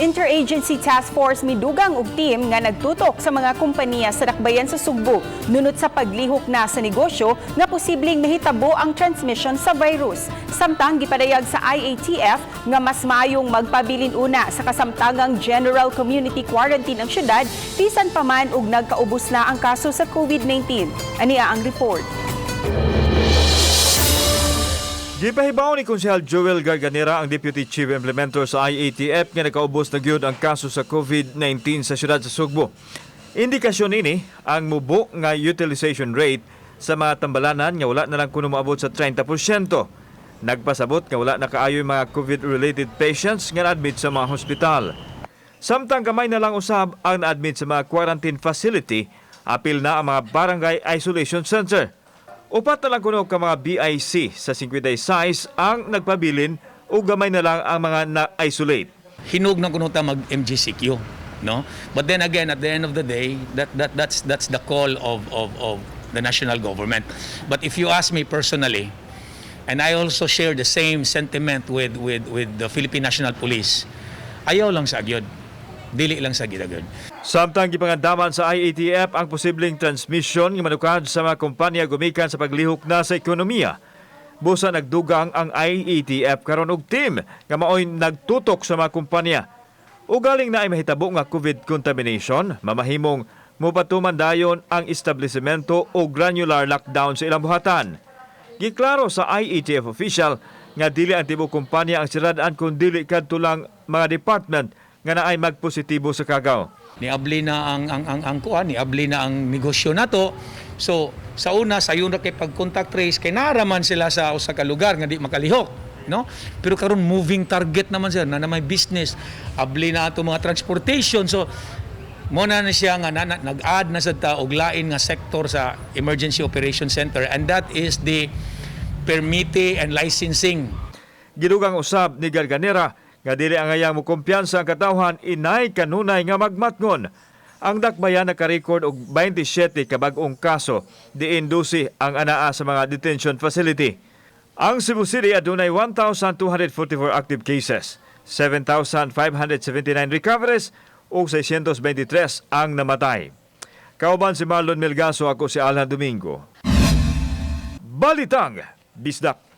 Interagency Task Force midugang og team nga nagtutok sa mga kompanya sa dakbayan sa Sugbo nunot sa paglihok na sa negosyo nga posibleng mahitabo ang transmission sa virus. Samtang gipadayag sa IATF nga mas maayong magpabilin una sa kasamtangang general community quarantine ang syudad bisan pa man og nagkaubos na ang kaso sa COVID-19. Ania ang report. Gipahibaw ni Konsehal Joel Garganera, ang Deputy Chief Implementer sa IATF, nga nakaubos na gyud ang kaso sa COVID-19 sa syudad sa Sugbo. Indikasyon ini ang mubo nga utilization rate sa mga tambalanan nga wala na lang kuno moabot sa 30%. Nagpasabot nga wala na kaayo mga COVID-related patients nga na-admit sa mga hospital. Samtang gamay na lang usab ang na-admit sa mga quarantine facility, apil na ang mga barangay isolation center. 4 na lang kuno ka mga BIC sa 56 ang nagpabilin o gamay na lang ang mga na-isolate. Hinog na kuno ta mag MGCQ, no? But then again, at the end of the day, that's the call of the national government. But if you ask me personally, and I also share the same sentiment with the Philippine National Police, ayaw lang sa gyud, dili lang sa gyud. Samtang gipangandaman sa IATF ang posibleng transmission nga manukad sa mga kumpanya gumikan sa paglihok na sa ekonomiya. Busa nagdugang ang IATF karon og team nga maoy nagtutok sa mga kumpanya. Ugaling naay mahitabo nga COVID contamination, mamahimong mopatuman dayon ang establishmento o granular lockdown sa ilang buhatan. Giklaro sa IATF official nga dili ang tibuok kumpanya ang sirad-an kun dili kadto lang mga department nga naay magpositibo sa kagaw. Niabli na ang kuan, niabli na ang negosyo nato. So sa una, sayon ra kay pag contact trace kay naraman sila sa usa ka lugar nga di makalihok, no? Pero karon moving target naman sila na may business, abli na ato mga transportation. So mo na na siya nga nag-add na sad ta og lain nga sector sa Emergency Operation Center, and that is the permittee and licensing. Gidugang usab ni Garganera nga dili angayang mokumpiyansa ang katawhan inay kanunay nga magmatngon. Ang dakbayan naka-record og 27 ka bag-ong kaso, diin 12 ang anaa sa mga detention facility. Ang Cebu City adunay 1,244 active cases, 7,579 recoveries ug 623 ang namatay. Kauban si Marlon Melgaso, ako si Alan Domingo. Balitang Bisdak.